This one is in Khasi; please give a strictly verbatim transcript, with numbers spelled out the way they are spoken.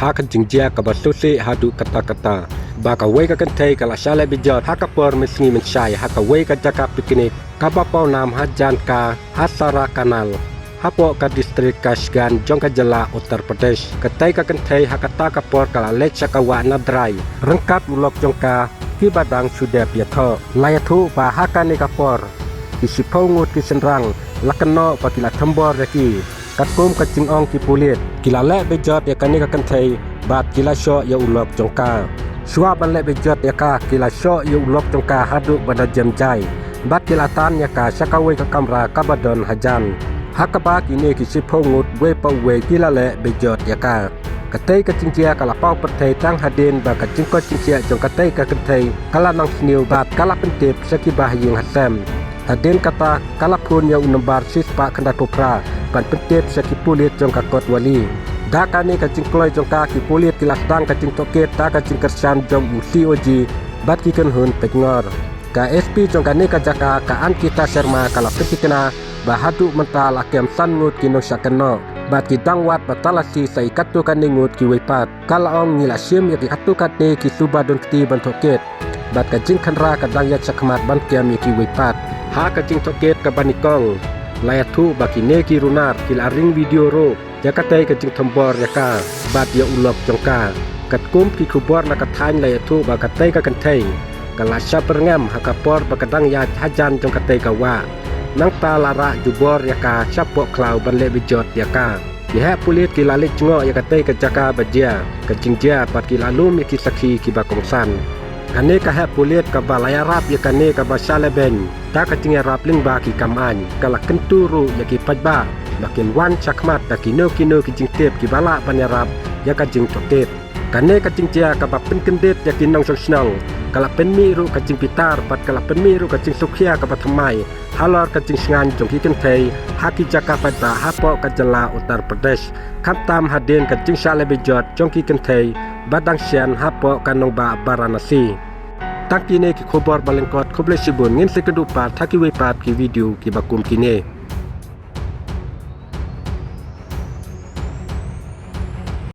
ha ka jingjia kaba sngewsih haduh katta katta, ba kawei ka kynthei ka la shah leh bejot ha ka por mynsngi mynshai ha kawei ka jaka picnic kaba pawnam hajan ka ha Sara Canal, hapoh ka district ka Sgaon jong ka jylla Uttar Pradesh. Katei ka kynthei ha kata ka por ka la leit sha ka wah Nadrai ryngkat u lok jong ka, kiba dang shu dep ïathoh. La ïathuh ba ha kane ka por ki shiphew ngut ki shynrang la kynnoh ba ki la thombor ïa ki. Katkum ka jingong ki pulit, ki la leh bejot ïa kane ka kynthei bad ki la shoh ïa u lok jong ka. Shuwa ban leh bejot ïa ka, ki la shoh ïa u lok jong ka haduh ba da jem jai bad ki la tan ïa ka sha kawei ka kamra kaba don hajan, ha kaba kine ki shiphew ngut uwei pa uwei ki la leh bejot ïa ka. Katei ka jingjia ka la paw pyrthei tang hadien ba ka jingkoit jingkhiah jong katei ka kynthei ka la nang sniew bad ka la pyntip sha ki bahaïing hasem. Hadien kata ka la phone ïa u nombar shispah khyndai phew phra ban pyntip sha ki pulit jong ka Kotwali. Da kane ka jingkloi jong ka, ki pulit ki la sdang ka jingtohkit da ka jingkyrshan jong u C O G bad ki kynhun peitngor. Ka S P jong kane ka jaka, ka Ankita Sharma, ka la pynthikna ba haduh mynta la kem san ngut ki nongshah kynnoh bad ki dang wad ba talasi sa ïa katto katne ngut kiwei pat. Ka la ong, ngi la shim ïa ki katto katne ki suba don kti ban tohkit bad ka jingkhynra ka dang ïaid shakhmat ban kem ïa kiwei pat. Ha ka jingtohkit kaba nyngkong la ïathuh ba kine ki runar ki la ring video ruh ïa katei ka jingthombor ïa ka bad ïa u lok jong ka. Katkum ki khubor na ka thaiñ la ïathuh ba katei ka kynthei ka la shah byrngem ha ka por ba ka dang ïaid hajan jong katei ka wah. Nangta la rah jubor ïa ka shapoh khlaw ban leh bejot ïa ka. Ki heh pulit ki la leit jngoh ïa katei ka jaka ba jia ka jingjia bad ki la lum ïa ki sakhi kiba kongsan. Kane ka heh pulit kaba la ïarap ïa kane kaba shah lehbeiñ da ka jingïarap lyngba ki kam aiñ, ka la kyntu ruh ïa ki paidbah ba kin wan shakhmat da kino kino ki jingtip kiba lah ban ïarap ïa ka jingtohkit. Kane ka jingjia kaba pynkyndit ïa ki nongshong shnong ka la pynmih ruh ka jingbitar bad ka la pynmih ruh ka jingsngewkhia kaba thymmai halor ka jingshngaiñ jong ki kynthei ha ki jaka paidbah hapoh ka jylla Uttar Pradesh, khamtam hadien ka jingshah leh bejot jong ki kynthei ba dang shen hapoh ka nongbah Varanasi. Tang kine ki khubor ba lyngkot, khublei shibun, ngin sa ïakynduh pat ha kiwei pat ki video kiba kum kine.